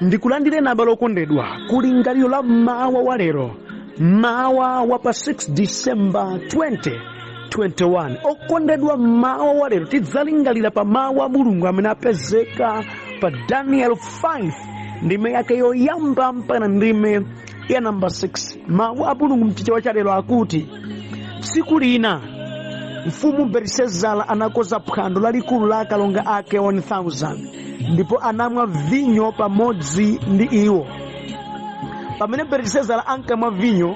Ndikulandireni abale okondedwa kulingaliro la mmawa wa lero, mmawa wa pa 6 December 2021. Okondedwa, mmawa wa lero tidzalingalira pa mawu a Mulungu amene apezeka pa Daniel 5, ndime yake yoyamba mpaka ndime ya namba 6. Mawu a Mulungu mchichewa cha lero akuti, tsiku lina mfumu Belisezara anakonza phwando lalikulu la akalonga ake 1000, ndipo anamwa vinyo pamodzi ndi iwo. Pamene Belisezara ankamwa vinyo,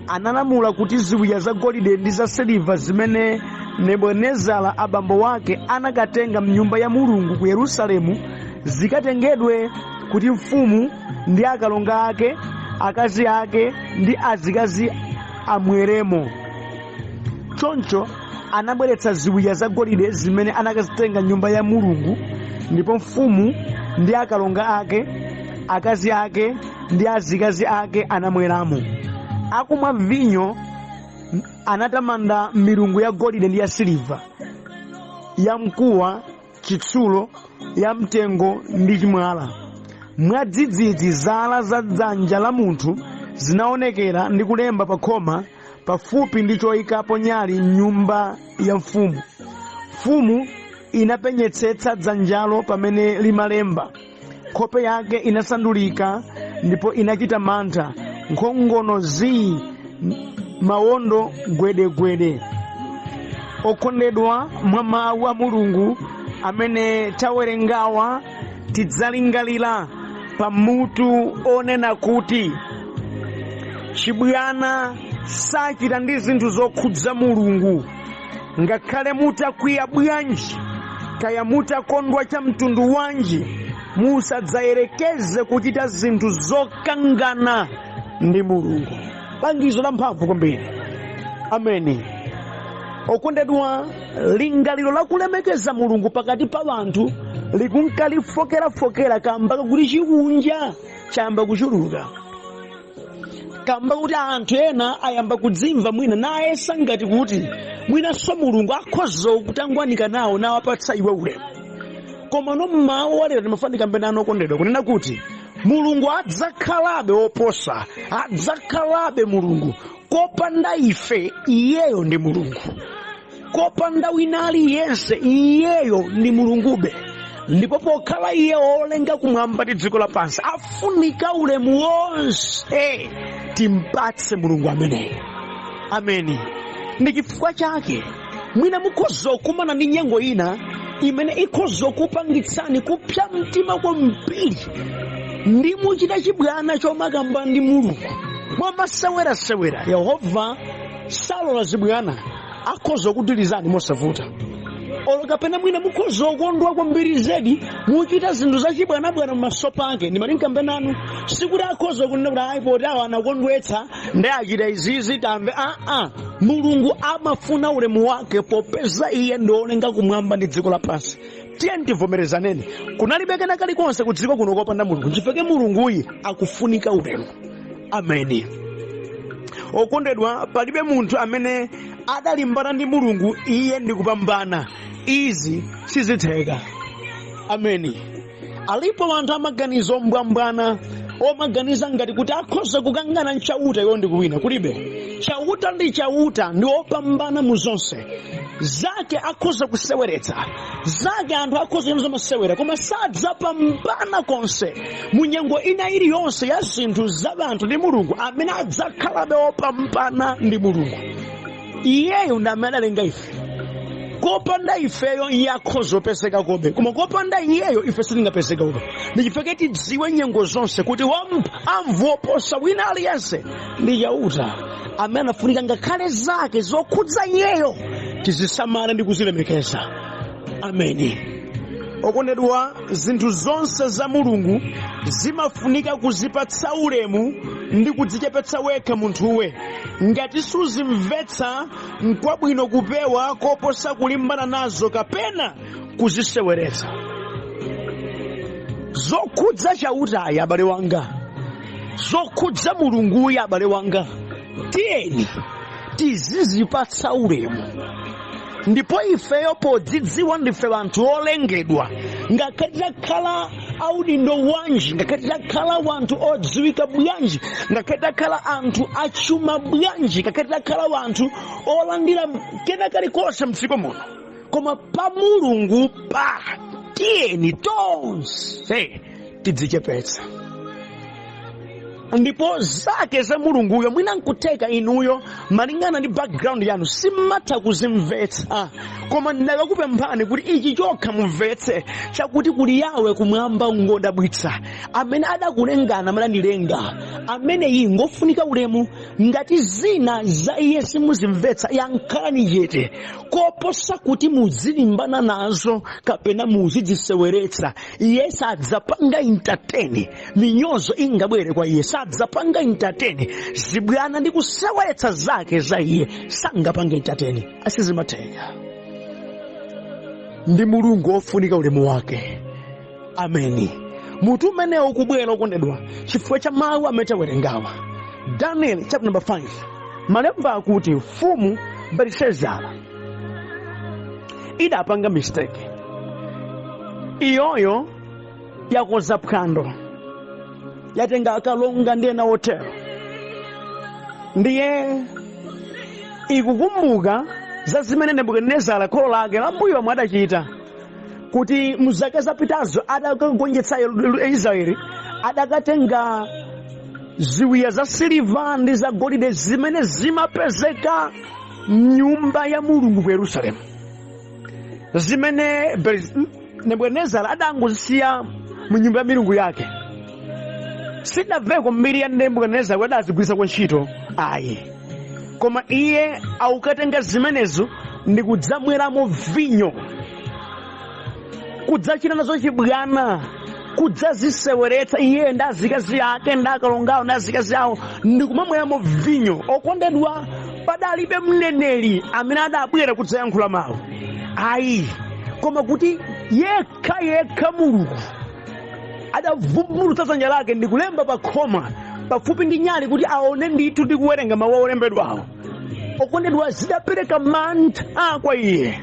analamula kuti ziwiya zagolide ndi zasiliva zimene Nebukadinezara abambo wake anakatenga mnyumba ya Mulungu ku Yerusalemu zikatengedwe, kuti mfumu ndi akalonga ake, akazi ake ndi azikazi amweremo. Choncho anabweretsa ziwiya zagolide zimene anakazitenga nyumba ya Mulungu, ndipo mfumu ndi akalonga ake, akazi ake ndi azikazi ake anamweramo. Akumwa vinyo, anatamanda milungu ya golide ndi ya siliva, ya mkuwa, chitsulo, ya mtengo ndi chimwala. Mwadzidzidzi zala za dzanja la munthu zinaonekera ndi kulemba pa khoma pafupi ndi choyikapo nyali m'nyumba ya mfumu. Mfumu inapenyetsetsa dzanjalo pamene limalemba. Nkhope yake inasandulika ndipo inachita mantha, nkhongono zii, mawondo gwedegwede. Okondedwa, mwa mawu a Mulungu amene tawerengawa, tidzalingalira pamutu onena kuti chibwana sachita ndi zinthu zokhudza Mulungu. Ngakhale mutakwiya bwanji, kaya mutakondwa cha mtundu wanji, musadzayerekeze kuchita zinthu zokangana ndi Mulungu. Langizo la mphamvu kwambiri. Ameni. Okondedwa, lingaliro la kulemekeza Mulungu pakati pa anthu likunka lifokerafokera kamba kakuti chikunja chayamba kuchuluka, kamba kuti anthu ena ayamba kudzimva mwina nayesa ngati kuti mwinanso Mulungu akhoza kutangwanika nawo nawapatsa iwe ulemu. Koma no, mmawa wa lero ndimafuna ndikambe nanu okondedwa kunena kuti Mulungu adzakhalabe woposa, adzakhalabe Mulungu. Kopanda ife, iyeyo ndi Mulungu. Kopanda wina aliyense, iyeyo ndi Mulungube. Ndipo pokhala iye wolenga kumwamba ndi dziko lapansi, afunika ulemu wonse timpatse Mulungu ameneyo. Ameni. Ndi chifukwa chake mwina mukhoza kukumana ndi nyengo ina imene ikhoza kupangitsani kupsa mtima kwambiri ndi muchita chibwana chomakamba ndi Mulungu mwamasewerasewera. Yehova salola zibwana, akhoza kudilizani mosavuta. Olo kapena mwina mukhoza kukondwa kwambiri zedi, muchita zinthu zachibwanabwana pamaso pake. Ndimati nkambe nanu, sikuti akhoza kunena kuti ayi, poti awo anakondwetsa ndi achita izizi tamve. Aa, Mulungu amafuna ulemu wake popeza iye ndi wolenga kumwamba ndi dziko lapansi. Tiye tivomerezaneni, kunalibe kena kalikonse ku dziko kuno kopanda Mulungu. Nchifukwa Mulunguyi akufunika ulemu. Ameni. Okondedwa, palibe munthu amene adalimbana ndi Mulungu iye ndikupambana. Izi sizitheka. Ameni. Alipo anthu amaganizo ombwambwana, omaganiza ngati kuti akhoza kukangana nchauta iwo ndikuwina. Kulibe. Chauta ndi Chauta, ndi opambana mu zonse zake. Akhoza kuseweretsa zake, anthu akhoza kuchita zamasewera, koma sadzapambana konse mu nyengo ina iliyonse ya zinthu za anthu ndi Mulungu. Amene adzakhalabe opambana ndi Mulungu. Iyeyo ndi amene adalenga ife. Kopanda ifeyo iye akhoza kupezeka kobe, koma kopanda iyeyo ife sitingapezeka kobe. Ndichifukwa tidziwe nyengo zonse kuti wamphamvu woposa wina aliyense ndi Chauta, amene anafunika ngakhale zake zokhudza iyeyo tizisamala ndi kuzilemekeza. Ameni. Okondedwa, zinthu zonse za Mulungu zimafunika kuzipatsa ulemu ndi kudzichepetsa wekha munthuwe. Ngati suzimvetsa, nkwabwino kupewa koposa kulimbana nazo kapena kuziseweretsa. Zokhudza Chautayi, abale wanga, zokhudza Mulunguyi, abale wanga, tiyeni tizizipatsa ulemu. Ndipo ifeyo podzidziwa ndife anthu olengedwa, ngakhale titakhala Audindo wanji, ngakhale titakhala wanthu odziwika bwanji, ngakhale titakhala anthu achuma bwanji, ngakhale titakhala wanthu olandira kena kalikonse mdziko muno, koma pa Mulungu pa tiyeni tonse tidzichepetsa. Ndipo zake za Mulunguyo mwina nkutheka inuyo malingana ndi background yanu simmatha kuzimvetsa, koma ndakakupemphani kuti ichi chokha mumvetse, chakuti kuli Yawe kumwamba ngodabwitsa, amene adakulengana, amene andilenga, amene iyi ngofunika ulemu. Ngati zina za iye simuzimvetsa, yankhalani chete, koposa kuti muzilimbana nazo kapena muzidziseweretsa. Iye sadzapanga entertain minyozo ingabwere kwa iye, sadzapanga entertain zibwana ndi kuseweretsa zake za iye, sangapanga entertain, asizimatheka. Ndi Mulungu ofunika ulemu wake. Ameni. Mutu umenewo ukubwera, okondedwa, chifukwa cha mawu amene tawerengawa. Daniel chapter number 5, malemba akuti mfumu Belisezara idapanga mistake. Iyoyo yakoza phwando, yatenga akalonga ndi ena otero, ndiye ikukumbuka za zimene Nebukadinezara kholo lake lambuyo omwe adachita, kuti muzaka zapitazo adakagonjetsa Israeli, adakatenga ziwiya za siliva ndi za golide zimene zimapezeka mnyumba ya Mulungu ku Yerusalemu, zimene Nebukadinezara adangozisiya mu nyumba ya milungu yake. Sidamveko mbiri ya Nebukadinezara kuti adazigwiritsa ntchito, ayi. Koma iye aukatenga zimenezo ndi kudzamweramo vinyo, kudzachita nazo chibwana, kudzaziseweretsa iye ndi azikazi ake ndi akalongawo ndi azikazi awo ndi kumamweramo vinyo. Okondedwa, padalibe mneneri amene adabwera kudzayankhula mawu, ayi, koma kuti yekha yekha Mulungu adavumbulutsa dzanja lake ndi kulemba pa khoma pafupi ndi nyali kuti aone ndithu ndi kuwerenga mawu olembedwawo. Okondedwa, zidapereka mantha kwa iye,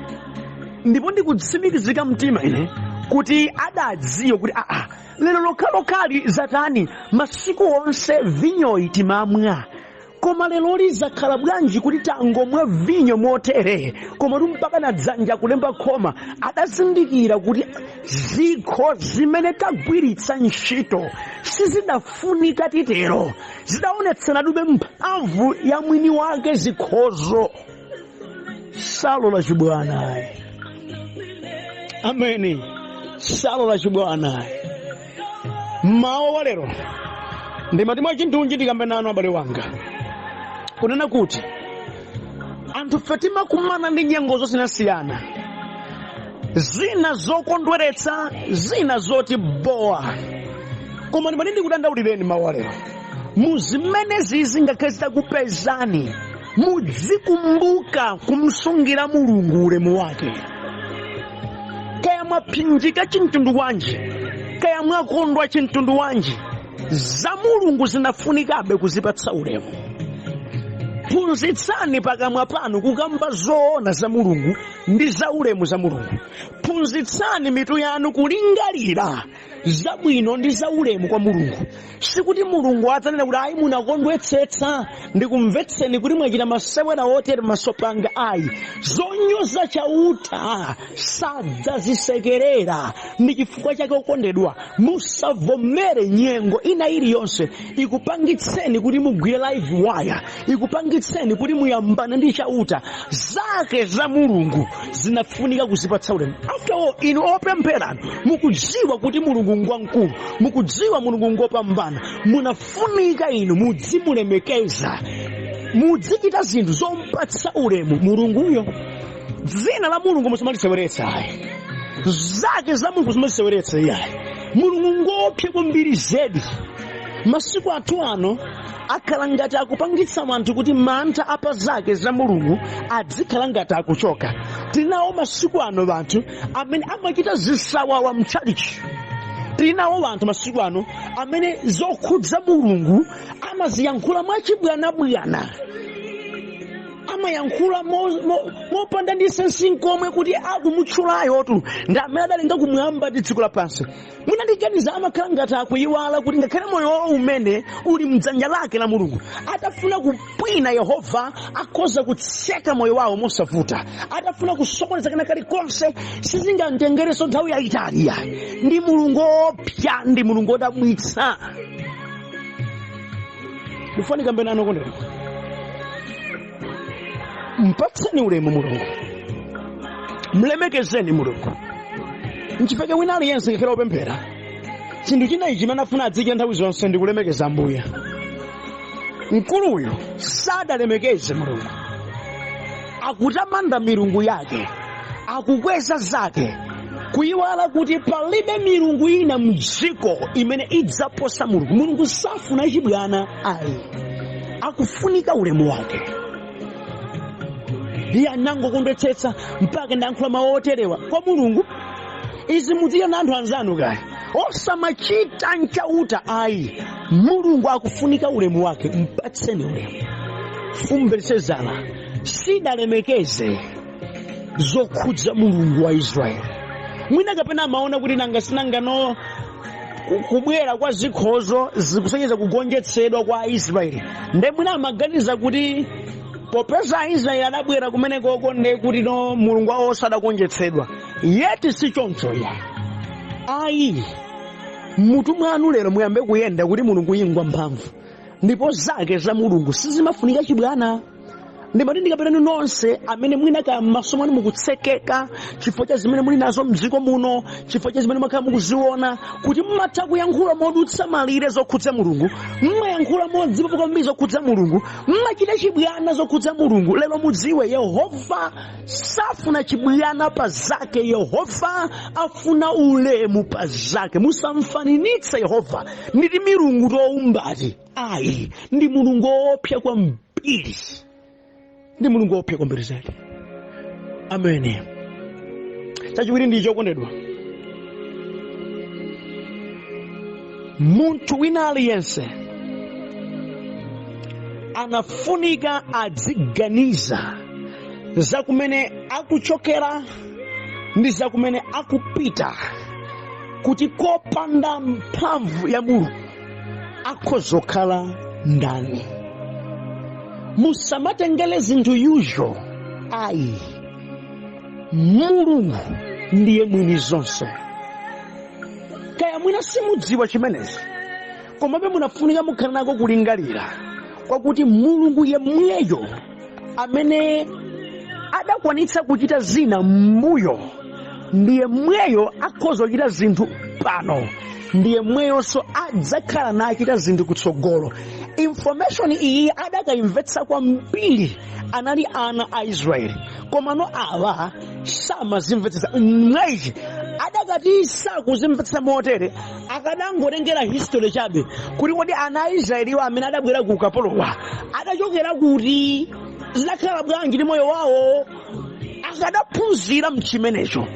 ndipo ndikutsimikizika mtima ine kuti adadziwa kuti aa, lero lokhalokhali zatani? Masiku onse vinyoyi timamwa, koma lero lizakhala bwanji kuti tangomwa vinyo motere? Koma mpaka na dzanja kulemba khoma, adazindikira kuti zikho zimene tagwiritsa ntchito sizidafunika titero, zidaonetseradube mphamvu ya mwini wake zikhozo. Salola chibwana. Ameni. Salola chibwana. Mmawa wa lero ndimati mwachindunji ndikambe nanu, abale wanga, kunena kuti anthu fe timakumana ndi nyengo zosiyanasiyana, zina zokondweretsa, zina zoti bowa, koma ndimati ndikudandaulireni mawu lero, muzimene zizi ngakhale zitakupezani, mudzikumbuka kumsungira Mulungu ulemu wake. Kaya mwaphinjika chimtundu wanji, kaya mwakondwa chimtundu wanji, za Mulungu zinafunikabe kuzipatsa ulemu. Phunzitsani pakamwa panu kukamba zoona za Mulungu ndi za ulemu za Mulungu. Phunzitsani mitu yanu kulingalira zabwino ndi za ulemu kwa Mulungu. Sikuti Mulungu adzanena kuti ayi, munakondwetsetsa, ndikumvetseni kuti mwachita masewera otere maso panga, ayi. Zonyoza Chauta sadzazisekerera. Ndi chifukwa chake, okondedwa, musavomere nyengo ina iliyonse ikupangitseni kuti mugwire live wire, ikupangitseni kuti muyambane ndi Chauta. Zake za Mulungu zinafunika kuzipatsa ulemu. After all, inu opempheranu mukudziwa kuti Mulungu ngwamkulu, mukudziwa Mulungu ngopambana. Munafunika inu mudzimulemekeza, mudzichita zinthu zompatsa ulemu Mulunguyo. Dzina la Mulungu musamaliseweretsa, ayi. Zake za Mulungu musamaliseweretsa, iyayi. Mulungu ngopsa kwambiri zedi. Masiku athu ano akhala ngati akupangitsa anthu kuti mantha apa zake za Mulungu adzikhala ngati akuchoka. Tinawo masiku ano anthu amene amachita zisawawa mtchalichi. Tinawo anthu masiku ano amene zokhudza Mulungu amaziyankhula mwachibwanabwana. Amayankhula mopanda ndi sense nkomwe kuti akumutchulayotu ndi amene adalenga kumwamba ndi dziko lapansi. Mwina ndiganiza amakhala ngati akuyiwala kuti ngakhale moyo wawo umene uli mdzanja lake la Mulungu, atafuna kupwina Yehova akhoza kutseka moyo wawo mosavuta, atafuna kusokoneza kena kalikonse sizingamtengerenso nthawi yayitali. Ndi Mulungu woopsa, ndi Mulungu wodabwitsa. Ndifuna ndikambe nanu okondedwa, mpatseni ulemu Mulungu, mlemekezeni Mulungu. Nchifukwa wina aliyense ngakhale wopemphera, chinthu china ichi chimene afuna adzichita nthawi zonse ndi kulemekeza Ambuye. Mkuluyu sadalemekeze Mulungu, akutamanda milungu yake, akukweza zake, kuyiwala kuti palibe milungu ina mdziko imene idzaposa Mulungu. Mulungu safuna chibwana ayi, akufunika ulemu wake. Iye anangokondwetsetsa mpaka ndayankhula mawu oterewa kwa Mulungu. Izi mudzichita na anthu anzanu kaya, osamachita nchauta ayi. Mulungu akufunika ulemu wake, mpatseni ulemu. Mfumu Belisezara sidalemekeze zokhudza Mulungu wa Israeli. Mwina kapena amaona kuti nanga sinangano kubwera kwa zikhozo zikusonyeza kugonjetsedwa kwa Aisraeli, nde mwina amaganiza kuti popeza Aisraeli adabwera kumenekoko nde kuti no Mulungu wawo sadagonjetsedwa. Yeti si choncho ya ayi. Mutu mwanu lero muyambe kuyenda kuti Mulungu ingwa mphamvu, ndipo zake za Mulungu sizimafunika chibwana. Ndimati ndikapitani nonse amene mwina ka m'maso mwanu mukutsekeka chifukwa cha zimene muli nazo mdziko muno, chifukwa cha zimene mwakhala mukuziona, kuti mmatha kuyankhula modutsa malire zokhudza Mulungu, mmayankhula modzipopa kwambiri zokhudza Mulungu, mmachita chibwana zokhudza Mulungu. Lero mudziwe Yehova safuna chibwana pa zake, Yehova afuna ulemu pa zake. Musamfaninitse Yehova ndi milungu towumbati ayi, ndi Mulungu woopsa kwambiri, ndi Mulungu woopsa kwambiri zedi. Amene chachiwiri ndi chokondedwa, munthu wina aliyense anafunika adziganiza za kumene akuchokera ndi za kumene akupita, kuti kopanda mphamvu ya Mulungu akhoza kukhala ndani. Musamatengere zinthu usual ayi. Mulungu ndiye mwini zonse. Kaya mwina simudziwa chimenezi, komabe munafunika mukhale nako kulingalira kwakuti Mulungu yemweyo amene adakwanitsa kuchita zina m'mbuyo ndi yemweyo akhoza kuchita zinthu pano, ndi yemweyonso adzakhala nachita zinthu kutsogolo. Information iyi adakayimvetsa kwambiri anali ana a Israeli, komano awa samazimvetsetsa. Mwayichi adakati sakuzimvetsetsa motere, akadangotengera history chabe kuti kodi ana a Israeliwo amene adabwera ku ukapolowa adachokera kuti, zidakhala bwanji ndi moyo wawo. Akadaphunzira mchimenecho,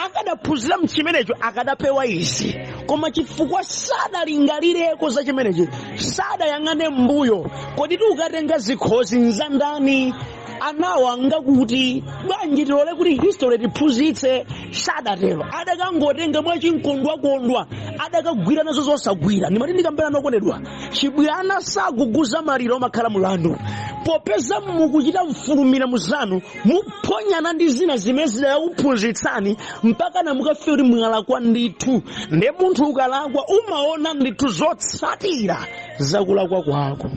akadaphunzira mchimenecho akadapewa izi. Koma chifukwa sadalingalireko za chimenechi, sadayang'ane mbuyo, kodi tikukatenga zikhozi nzandani, anawo angakuti bwanji tilole kuti history tiphunzitse. Sadatero, adakangotenga mwachinkondwakondwa, adakagwira nazo zosagwira. Ndimati ndikambera nokondedwa, chibwana saguguza maliro, omakhala mulandu. Popeza mukuchita mfulumira muzanu, muphonyana ndi zina zimene zidakuphunzitsani mpaka namukafika kuti mwalakwa ndithu. Nde munthu ukalakwa umaona ndithu zotsatira zakulakwa kwako.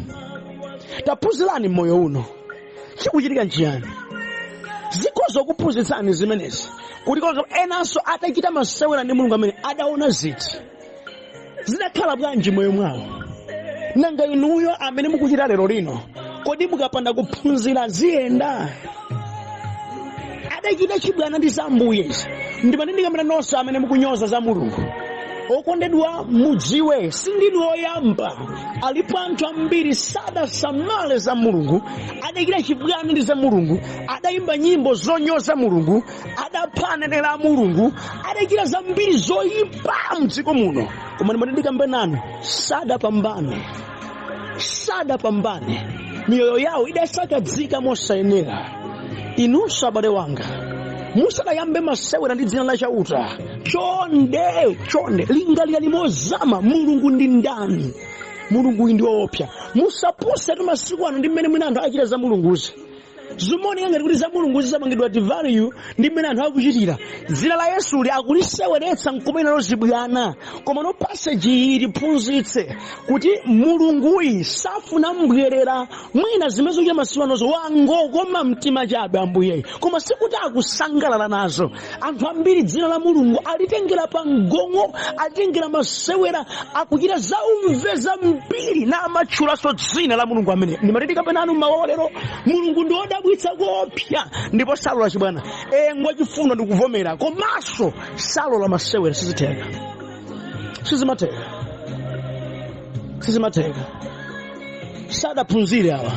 Taphunzirani mmoyo uno, chikuchitika nchiyani? Zikhoza kuphunzitsani zimenezi kuti enanso atachita masewera ndi Mulungu amene adaona ziti zidakhala bwanji moyo mwawo. Nanga inuyo amene mukuchita lero lino, kodi mukapanda kuphunzira ziyenda? Adachita chibwana ndi za Ambuye izi. Ndimati ndikamena nonse amene mukunyoza za Mulungu, okondedwa, mudziwe sindinu oyamba. Alipo anthu ambiri sadasamale za Mulungu, adachita chibwana ndi za Mulungu, adayimba nyimbo zonyoza Mulungu, adapha aneneri a Mulungu, adachita zambiri zoyipa mdziko muno. Koma ndimati ndikambe nanu, sadapambane, sadapambane. Miyoyo yawo idasakadzika mosayenera. Inunso abale wanga, musadayambe masewera ndi dzina la Chauta, chonde chonde lingalirani mozama, Mulungu ndi ndani? Mulungu ndi woopsa. Musapuse tu masiku ano ndi mmene mwina anthu achita za Mulunguzi. Zimaoneka ngati kuti za Mulunguzi zapangidwa devalue ndi mmene anthu akuchitira. Dzina la Yesuli akuliseweretsa nkumene lozibwana. Koma no, passage iyi itiphunzitse kuti Mulunguyi safuna mbwerera. Mwina zimene zikuchita masiku anozo wangokoma mtima chabe Ambuyeyi, koma sikuti akusangalala nazo. Anthu ambiri dzina la Mulungu alitengera pa mgongo, alitengera masewera, akuchita zaumve zambiri na amatchulanso dzina la Mulungu amene ndimatiti kapena anu mawolero. Mulungu ndi wodabwitsa koopsa ndipo salola chibwana. Ngwachifundo ndikuvomera, komanso salola masewera. Sizitheka, sizimatheka, sizimatheka. Sadaphunzire awa,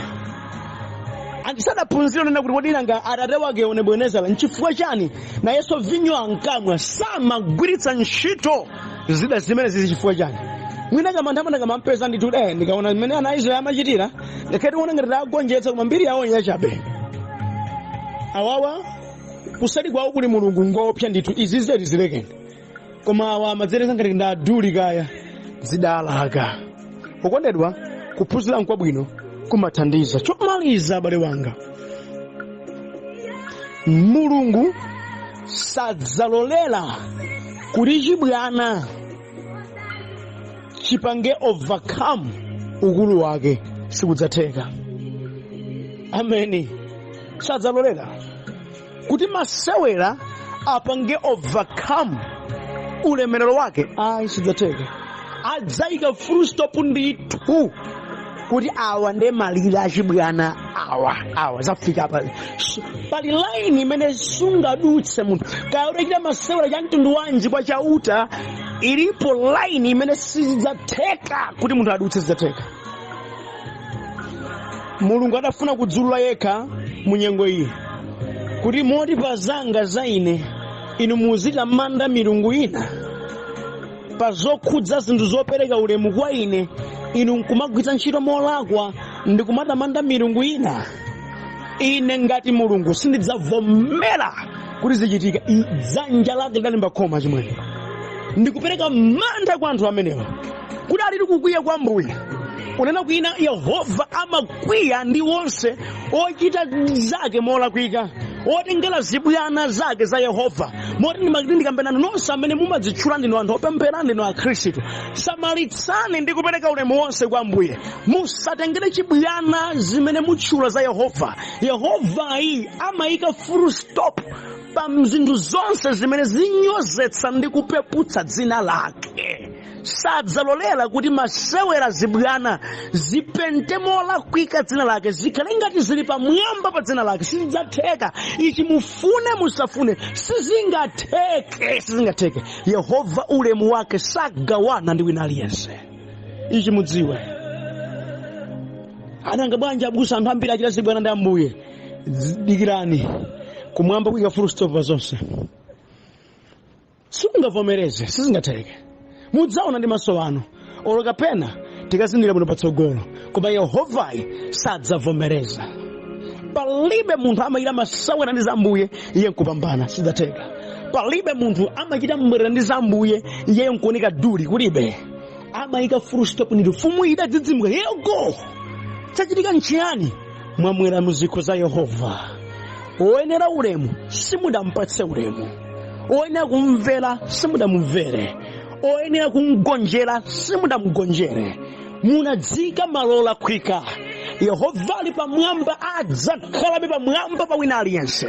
anti sadaphunzire nena kuti kodi nanga atate wake Nebukadinezara nchifukwa chani nayenso vinyo ankamwa, samagwiritsa ntchito zida zimene zizi? Chifukwa chani? Mwina kamantha amene kamampeza ndithu. Ndikaona mmene ana Aisraeli amachitira, ngakhale tikuona ngati tagonjetsa, koma mbiri yawo yachabe. Awawa kusali kwawo kuli Mulungu ngoopsa ndithu, izi zedi zilekeni. Koma awa amadzereza ngati ndi aduli kaya zidalaka. Okondedwa, kuphunzira nkwabwino, kumathandiza. Chomaliza, abale wanga, Mulungu sadzalolera kuti chibwana chipange overcome ukulu wake. Sikudzatheka. Ameni. Sadzalolera kuti masewera apange overcome ulemerero wake. Ayi, sidzatheka. Adzayika full stop ndithu kuti awa ndiye malire achibwana awa, awa zafika apa. Pali line imene sungadutse munthu, kaya utachita masewera cha mtundu wanji kwa Chauta, ilipo line imene sizidzatheka kuti munthu adutse. Zidzatheka. Mulungu adafuna kudzulula yekha mu nyengo iyi kuti moti pa zanga za ine inu muzitamanda milungu ina, pa zokhudza zinthu zopereka ulemu kwa ine inu nkumagwiritsa ntchito molakwa ndi kumatamanda milungu ina, ine ngati Mulungu sindidzavomera kuti zichitika. Dzanja lake lidalimba khoma chimwene ndikupereka mantha kwa anthu amenewa kuti alili kukwiya kwa Mbuye. Unena kwina, Yehova amakwiya ndi wonse ochita zake molakwika, otengera zibwana zake za Yehova. Moti ndimati ndikambirana nonse amene mumadzitchula ndinu anthu opemphera, ndinu Akhristu, samalitsani ndi kupereka ulemu wonse kwa Mbuye. Musatengere chibwana zimene mutchula za Yehova. Yehovayi amayika full stop pa zinthu zonse zimene zinyozetsa ndi kupeputsa dzina lake. Sadzalolera kuti masewera, zibwana zipente molakwika dzina lake, zikhale ngati zili pamwamba pa dzina lake. Sizidzatheka ichi, mufune musafune, sizingatheke, sizingatheke. Yehova ulemu wake sagawana ndi wina aliyense, ichi mudziwe. Ananga bwanji abusa, anthu ambiri achita zibwana ndi Ambuye? Dikirani, kumwamba kuyika full stop pa zonse. Sungavomereze, sizingatheke. Mudzaona ndi maso anu, olo kapena tikazindikira bwino patsogolo. Koma Yehovayi sadzavomereza. Palibe munthu amachita masewera ndi za Ambuye iye nkupambana, sidzatheka. Palibe munthu amachita mbwerera ndi za Ambuye iye nkuoneka duli, kulibe. Amayika full stop ndithu. Mfumu idadzidzimuka, yego, chachitika nchiyani? Mwamwera muzikho za Yehova. Woyenera ulemu simudampatse ulemu, oyenera kumvera simudamumvere, oyenera kumgonjera simudamugonjere. Munadzika malo olakwika. Yehova ali pamwamba, adzakhalabe pamwamba pa wina aliyense.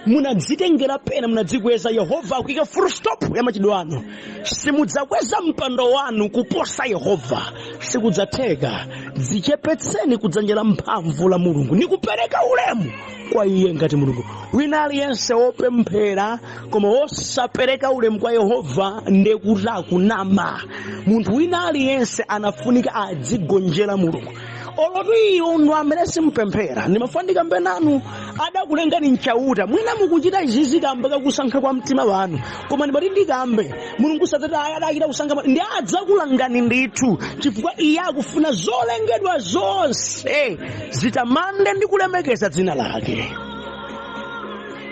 Munadzitengera pena, munadzikweza. Yehova akuyika full stop ya machitidwe anu. Simudzakweza mpando wanu kuposa Yehova, sikudzatheka. Dzichepetseni kudzanja la mphamvu la Mulungu ndi kupereka ulemu kwa iye ngati Mulungu. Wina aliyense wopemphera koma wosapereka ulemu kwa Yehova ndekuti akunama. Munthu wina aliyense anafunika adzigonjera Mulungu. Olotu inu amene simupemphera, ndimafuna ndikambe nanu. Adakulengani nchauta. Mwina mukuchita izizi kamba kakusankha kwa mtima wanu, koma ndimati ndikambe, Mulungu sadzati ayi adachita kusankha, ndi adzakulangani ndithu, chifukwa iye akufuna zolengedwa zonse zitamande ndi kulemekeza dzina lake.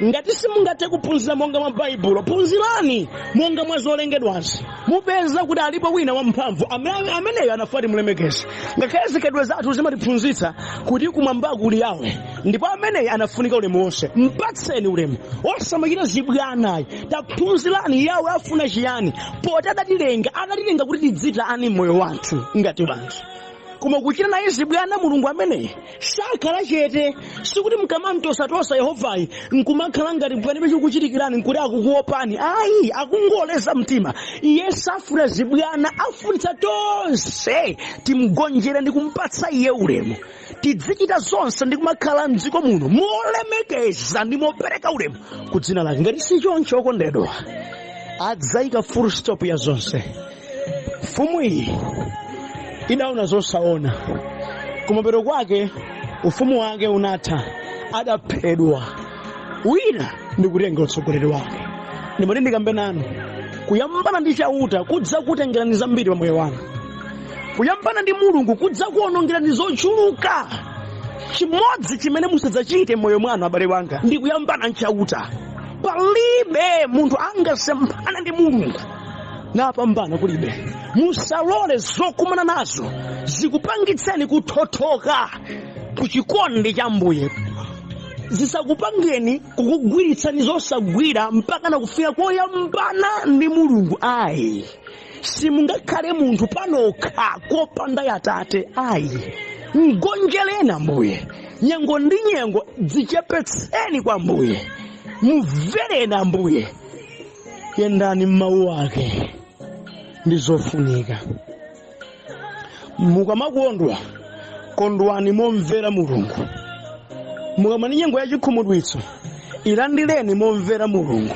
Ngati simungathe kuphunzira monga mwa Baibulo, phunzirani monga mwa zolengedwazi. Mupeza kuti alipo wina wamphamvu ameneyo anafuna timulemekeze. Ngakhale zikhalidwe zathu zimatiphunzitsa kuti kumwamba kuli Yawe, ndipo ameneyo anafunika ulemu wonse. Mpatseni ulemu, osamachita zibwanayi. Taphunzirani Yawe afuna chiyani poti adatilenga, adatilenga kuti tidzitani moyo wathu ngati anthu. Koma kuchita naye zibwana Mulungu ameneyi sakhala chete. Sikuti mkamamtosatosa Yehovayi nkumakhala ngati palibe chikuchitikirani, nkuti akukuopani. Ayi, akungoleza mtima. Iye safuna zibwana, afunitsa tonse timgonjere ndi kumpatsa iye ulemu. Tidzichita zonse ndi kumakhala mdziko muno molemekeza ndi mopereka ulemu ku dzina lake. Ngati si choncho, okondedwa, adzayika full stop ya zonse. Mfumu iyi idaona zosaona, kumapeto kwake ufumu wake unatha, adaphedwa, wina ndikutenga utsogoleri wake. Ndimati ndikambe nanu, kuyambana ndi Chauta kudzakutengerani zambiri pa moyo wanu. Kuyambana ndi Mulungu kudzakuonongerani zochuluka. Chimodzi chimene musadzachite m'moyo mwanu, abale wanga, ndi kuyambana nchauta. Palibe munthu angasemphane ndi Mulungu napambana, kulibe. Musalole zokumana nazo zikupangitseni kuthothoka ku chikondi cha Mbuye, zisakupangeni kukugwiritsani zosagwira mpaka nakufika koyambana ndi Mulungu. Ayi, simungakhale munthu panokha kopanda Atate. Ayi, mgonjereni Ambuye nyengo ndi nyengo, dzichepetseni kwa Ambuye, mumvereni Ambuye, yendani m'mawu ake, ndi zofunika. Mukamakondwa, kondwani momvera Mulungu. Mukamani nyengo ya chikhumudwitso, ilandireni momvera Mulungu.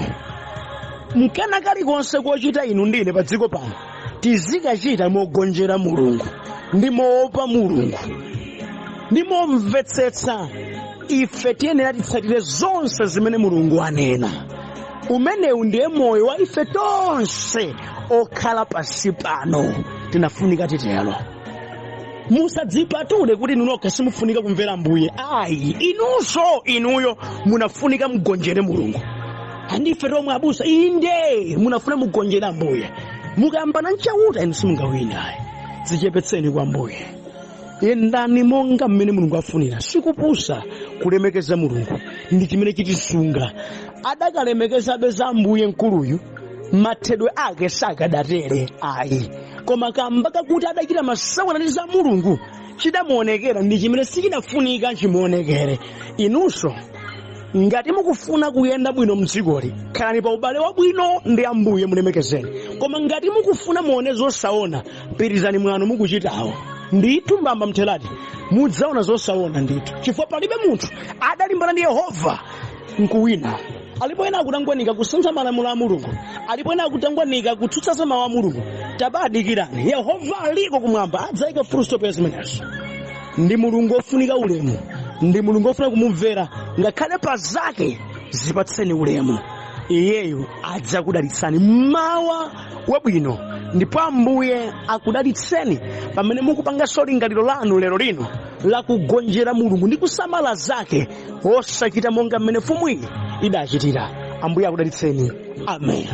Mkena kalikonse kochita inu ndine pa dziko pano, tizikachita mogonjera Mulungu ndi moopa Mulungu ndi momvetsetsa. Ife tiyenera titsatire zonse zimene Mulungu anena. Umenewu ndiye moyo wa ife tonse okhala pansi pano, tinafunika titero. Musadzipatule kuti inu nokha simufunika kumvera Ambuye. Ayi, inunso, inuyo munafunika mugonjere Mulungu. Andife tomwe abusa, inde, munafuna mugonjere Ambuye. Mukayambana nchauta, inu simungawine ayi. Dzichepetseni kwa Ambuye, yendani monga mmene Mulungu afunira. Sikupusa kulemekeza Mulungu, ndi chimene chitisunga. Adakalemekezabe za Ambuye mkuluyu, mathedwe ake sakadatere ayi, koma kamba kakuti adachita masewera ndi za Mulungu, chidamuonekera ndi chimene sichidafunika chimuonekere. Inunso ngati mukufuna kuyenda bwino mdzikoli, khalani pa ubale wabwino ndi Ambuye, mulemekezeni. Koma ngati mukufuna muone zosaona, pirizani mwano mukuchitawo. Ndithu mbamba mtherati mudzaona zosaona ndithu, chifukwa palibe munthu adalimbana ndi Yehova nkuwina. Alipo ena akutangwanika kusintha malamulo a Mulungu, alipo ena akutangwanika kutsutsa mawu a Mulungu. Tabadikirani, Yehova aliko kumwamba, adzayika full stop ya zimenezo. Ndi Mulungu ofunika ulemu, ndi Mulungu ofuna kumumvera. Ngakhale pa zake, zipatseni ulemu, iyeyo adzakudalitsani. Mmawa wabwino, ndipo Ambuye akudalitseni pamene mukupanganso lingaliro lanu lero lino lakugonjera Mulungu ndi kusamala zake, osachita monga mmene mfumu iyi idachitira. Ambuye akudalitseni. Amen.